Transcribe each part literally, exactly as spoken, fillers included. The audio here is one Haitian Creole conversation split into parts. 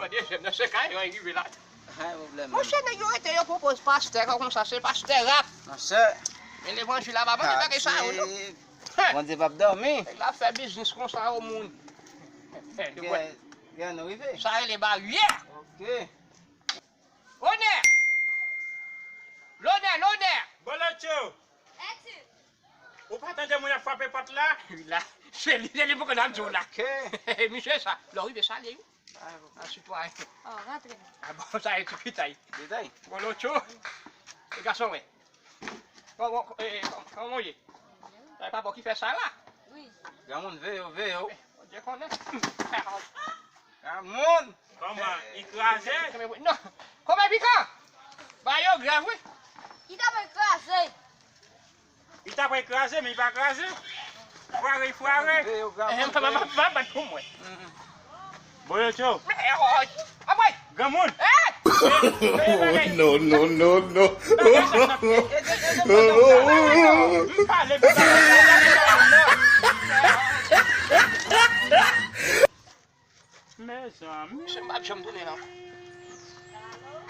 Tande, jèn nan se kay yo rive la. Ay, pwoblèm. Monchè, nèg yo rete, yo pwopoze pastè, konsa, se pastè rap. Monchè. Men levanjil la pa mande bagay sa yo, non. Bondye p ap dòmi. Nèg la fè biznis konsa, o moun. Gen, gen, nou rive. Sa rele baryè. Ok. Onè! Lonè, lonè! Bolocho! Ou pa tande moun ap frape pòt la? Wi la. Se li, se li poko nan djou la. Ok. Misye sa. Lè w rive salye wi. A sitwayen. Oh, rantre. A bon, sa e ti pitay. Pitay? Bolocho. E gason mwen. Bon, bon, e, kòman w ye? E pa bon ki fè sa la? Wi. Granmoun, veye w, veye w. Bondye konnen. Granmoun! Kòman? Li kraze? Non. Kòman pikan? Ba yo grav wi. Li ta pral kraze. Li ta pral kraze, men li pa kraze. Frare, frare. Veye w, granmoun, veye w. Ehe, pa, pa, pa, pa bat pou mwen. Bolocho. Anmwey! Granmoun! No, no, no, no. Mezanmi. Misye m p ap janm tounen non.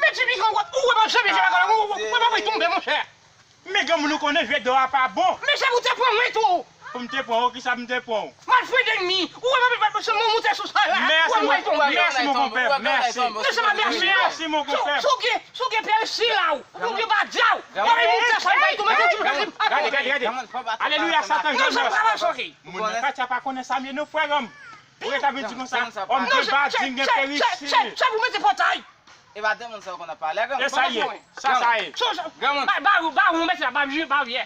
Men ti pikan, ou wè m ap janbe, se pa kòlè, ou wè m ap tonbe, monchè. Men granmoun, ou konnen vye do a pa bon. Men se pou te pran mwen tou. Pou m te pran ou, kisa m te pran ou? M al fwe dènmi. Ou wè m ap, se mwen moute sou sa la. Ou wè m ap tonbe. Merci, mon compère, merci. Men se pa mèsi non. Merci, mon compère. Si w gen, si w gen pèsi la ou, ou gen badja ou, w ap moute sa, m pa tonbe, se ti bagay. Gade, gade, gade. Alelouya, Satan, non, sa pa mache. Moun nan katye a pa konnen sa m ye non, frè m. Ou rete ap vin di konsa, òm gen bading, gen pèsi. Se pou mete pòtay. E pa de moun sa w konn ap pale, granmoun. E sa ye, sa, sa ye. Granmoun. Ba, ba, ba, ou mete la, ba, ba, ye.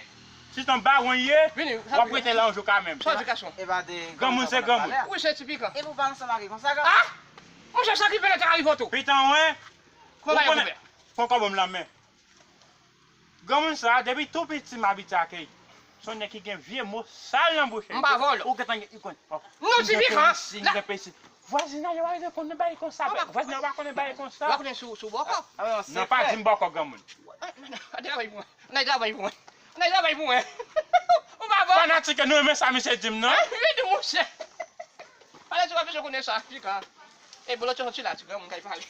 Si se yon bawon ye, w ap rete la yon jou kanmenm. Sa di gason. E pa de granmoun se granmoun. Wi, se ti pikan. E pou pa ansanm ak li konsa, granmoun. Ah! Monchè, sa ki pèmèt a rive tou. Pitan, wen. Kòman yo konpè? Pran kòb m nan men. Granmoun sa, depi tou piti m abitye ak li. Se yon nèg ki gen vye mo sal nan bouch li. M pa vòlò. Ou gentan gen, ou konn. Non, ti pikan. Li gen pèsi. Vwazinay yo pa konnen bagay konsa. Vwazinay yo pa konnen bagay konsa. Ou pa konnen sou, sou bòkò? Non, pa di m bòkò, granmoun. Ann travay pou mwen. Ann travay pou mwen. Ann travay pou mwen. Ou pa vòlò. Fanatik, nou renmen sa misye di m, non? Vini, monchè. Fanatik, w ap bezwen konnen sa, pikan. E, Bolocho, soti la, ti granmoun kay pale.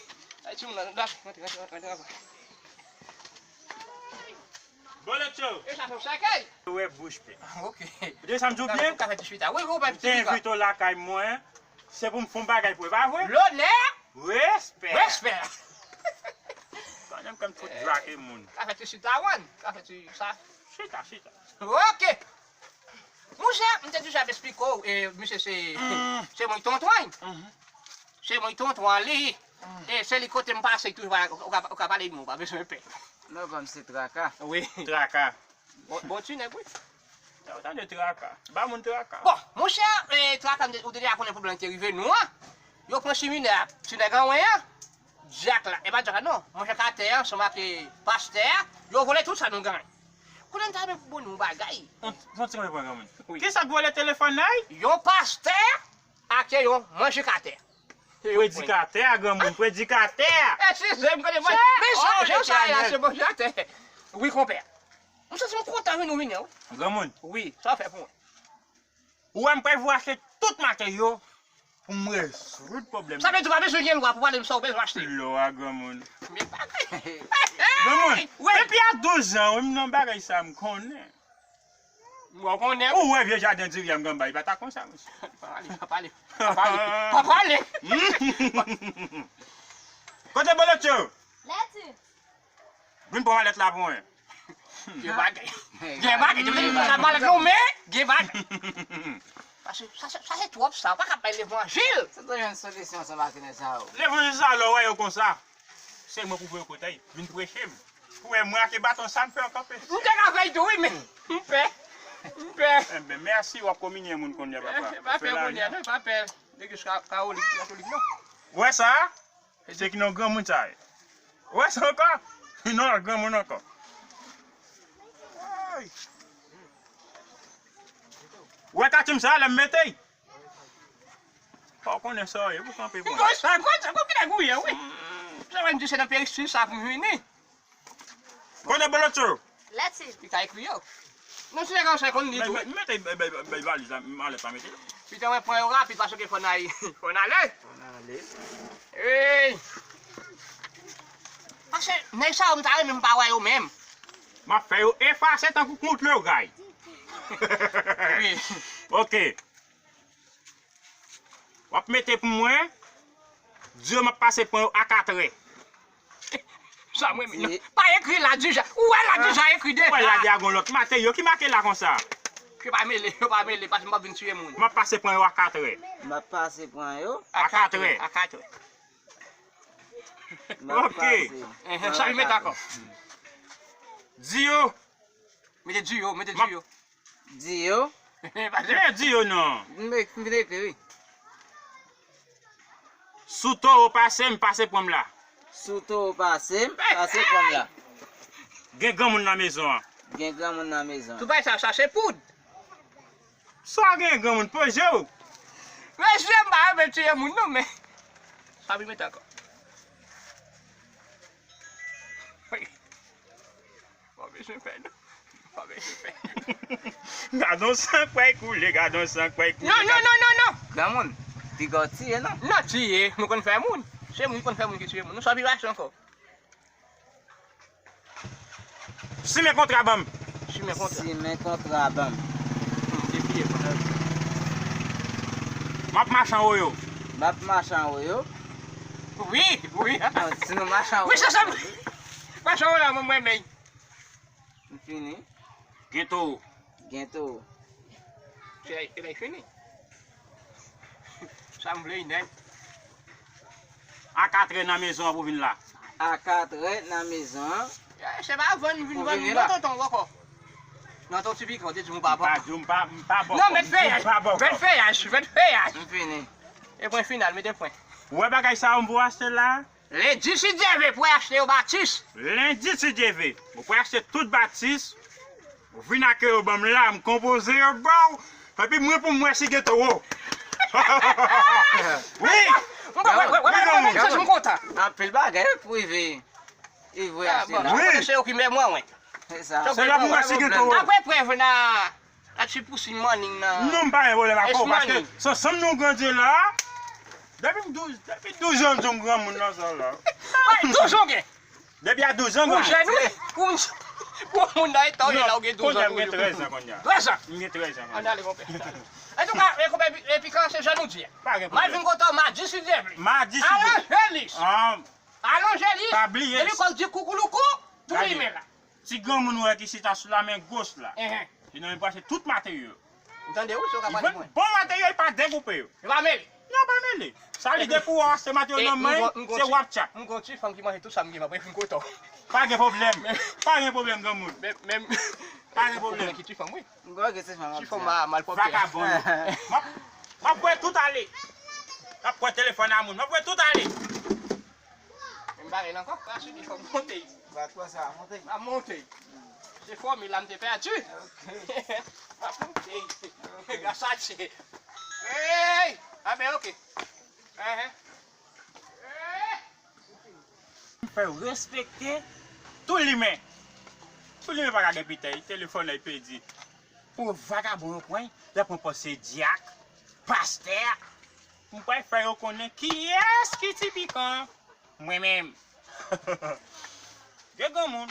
Ay, timoun nan, rantre, rantre, rantre, rantre, rantre. Bolocho. E sa fè w sèkèy. Ou wè bouch pè. Ok. Ou tande sa m di w byen? Ou ka fè ti chita. Wi, wi, ou pa ti pikan. M te envite w lakay mwen. Se pou m fè yon bagay pou ou, e pa vre? Lonè. Respè. Respè. Pandan m konn fout drake moun. Ka fè ti chita, wan. Ka fè ti sa. Chita, chita. Ok. Monchè, m te deja ap esplike w, e, misye se, se mwen ki tonton l. Se mwen ki tonton li. E se li kote m pase toujou, ou ka, ou ka pale di mwen, ou pa bezwen pè. Non, kòm se traka. Wi. Traka. Bon, bon ti nèg, wi. Ou tande traka. Ba moun traka. Bon, monchè, e, traka, ou te deja konnen pwoblèm ki te rive nou an. Yo pran siminè a, ti nèg anwen an. Dyak la, e pa dyak la non. Manje k atè a, ansanm ak pastè a, yo vòlè tout sa nou genyen. Kounye a m ta renmen pou bon nou bagay. Yon, yon ti kanpe pran granmoun. Wi. Kisa k vòlè telefòn la? Yon pastè ak yon manje k atè. Predikatè a, granmoun, predikatè a. Eskize m, kote mwen. Men sa, jan sa ye la, se manje atè. Wi, konpè. M santi m kontan vin ou vini, wi. Granmoun. Wi, sa w fè pou mwen. Ou wè m pral voye achte tout materyo pou m rezoud pwoblèm nan. Sa vle di w pa bezwen gen lwa pou pale m sa w bezwen achte. Lwa, granmoun. Men bagay. Granmoun, depi a douz an, wi, m nan bagay sa m konnen. Bon, konnen. Ou wè vye jaden diri a m gen anba, li pa ta konsa, mesye. Pa pale, pa pale. Pa pale, pa pale. Kote Bolocho? Lèti. Vin pran malèt la pou mwen. Gen bagay. Gen bagay. Gen bagay. Gen bagay. Non, men, gen bagay. Paske sa, sa, sa se twòp sa. Ou pa ka bay levanjil. Se te yon solisyon sa, Martinez, sa yo. Levanjil sa, lè w wè yo konsa. Se mwen pou voye yo kote. Vin preche m. Pou wè mwen ak baton sa m fè yo kanpe. M te ka fè l tou, wi, men m pè. M pè. Enben, mèsi, w ap kominye moun kounye a, papa. Pa pè kounye a, non, pa pè. Legliz ka-, kawolik, katolik, non. Ou wè sa? Se ki non granmoun sa ye. Ou wè sa ankò? Non, granmoun ankò. Ay. Ou wè katim sa, lè m mete l. Pa w konnen sa w ye, pou kanpe pran. Sa, sa, sa, ki nèg ou ye, wi. Sa wè m di se nan peristil sa pou m vini. Kote Bolocho? Lèti. Li ka ekri yo. Non, se nèg sa konn li tou. Mete, mete, mete valiz la, malèt la mete. Pita mwen pran yo rapid, paske fò n al, fò n ale. Fò n ale. Ey, Nèg sa yo m ta renmen m pa wè yo menm. M ap fè yo efase tankou kout logay. Wi. Ok. W ap mete pou mwen, di yo m ap pase pran yo a katrè. Sa mwen menm. Pa ekri la deja. Ou wè la deja ekri deja. Wè la deja gon lòt. Mate yo ki make la konsa. Yo pa mele, yo pa mele, paske m p ap vin tiye moun. M ap pase pran yo a katrè. M ap pase pran yo. A katrè. A katrè. M ap pase. Enhen, sa li met akò. Di yo. Mete di yo, mete di yo. Di yo. Men di yo non. M vin ekri wi. Sou towo pase m, pase pran m la. Sou towo pase m, pase pran m la. Gen granmoun nan mezon an. Gen granmoun nan mezon an. Tou bay sa, sa se poud. Sa gen granmoun poze w. Mesye, m pa renmen tiye moun non, men. Sa pi met ankò. Pa bezwen fè non. Pa bezwen fè. Gadon san k pral koule, gadon san k pral koule. Non, non, non, non, non. Granmoun, piga w tiye non. Non, tiye, nou konn fè moun. Se moun ki konn fè moun ki tiye moun. Nou sa pi mache ankò. Simen kontra ban m. Simen kontra. Simen kontra ban m. Hmm, depi e kontra. M ap mache anwo yo. M ap mache anwo yo. Wi, wi. Non, si nou mache anwo yo. Wi, se sa. Mache anwo la, mwen, mwen, men. M fini. Gen towo. Gen towo. Se la, se la fini. Sa m vle, nèg. A katrè nan mezon an pou vin la. A katrè nan mezon an. Eh, se pa vann vin vann non tonton ankò. Non, ton ti pikan, te di m pa bon. M pa di w, m pa, m pa bon. Non, met feyaj. M pa bon. Met feyaj, met feyaj. M fini. E pwen final, mete pwen. Ou wè bagay sa yo m pou achte la? Lendi si Dye vle, pou achte yo batis. Lendi si Dye vle. Ou pou achte tout batis. Ou vin ak yo ban m la, m konpoze yo ba w. Epi mwen pou m wè si gen towo. Wi. M kontan. Anpil bagay pou rive. Rive achte la. Wi. Se yo ki mè mwen, wi. Se sa. Se la pou m wè si gen towo. Apre prèv la. A ti pousin mòning nan. Non, m pa gen pwoblèm ak ou, paske se ansanm nou grandi la. Depi m douz, depi douz an, m granmoun nan sa la. Douz an gen. Depi a douz an, ou jèn, wi. Ou, ou moun nan eta w ye la, ou gen douz an. Kounye a m gen trèz an kounye a. Trèz an. M gen trèz an kounye a. Ann ale, konpè. Antouka, e, konpè, epi kan se jan nou di a. Pa gen pwoblèm. M al vin kote w madi si Dye vle. Madi si Dye vle. Alonje lis. Alonje lis. Pa bliye. Depi kò l di koukouloukou, tou limen la. Ti granmoun ou wè ki chita sou la men goch la. Enhen. Li nan men pou achte tout materyo. M tande wi, se w ka pale mwen. Bon materyo, li pa degoupe yo. Yo pa mele. Yo pa mele. Sa li de pou w achte materyo nan men, se WhatsApp. M gon ti fanm ki manje tout sa m gen, m ap vin kote w. Pa gen pwoblèm. Pa gen pwoblèm, granmoun. Men, men, pa gen pwoblèm. Ki ti fanm, wi. M gon ti fanm, ti fanm malpwòpte. Vakabon. M ap, m ap wè tout ale. M ap wè telefòn a moun. M ap wè tout ale. Men m pa rele ankò, pa sou li, fò m monte. Va twò sa, monte. M ap monte. Se fòmil la m te pèdi. Ok. M ap monte. Ok. Gras a Dye. Hey! A ben, ok. Enhen. Hey! M fè yo respekte tou limen. Tou limen pa ka gen pitèy, telefòn nan pèdi. Pou vakabon yo pran, y ap pran pòz se dyak, pastè. M pral fè yo konnen kiyès ki ti pikan. Mwen menm. Gen granmoun,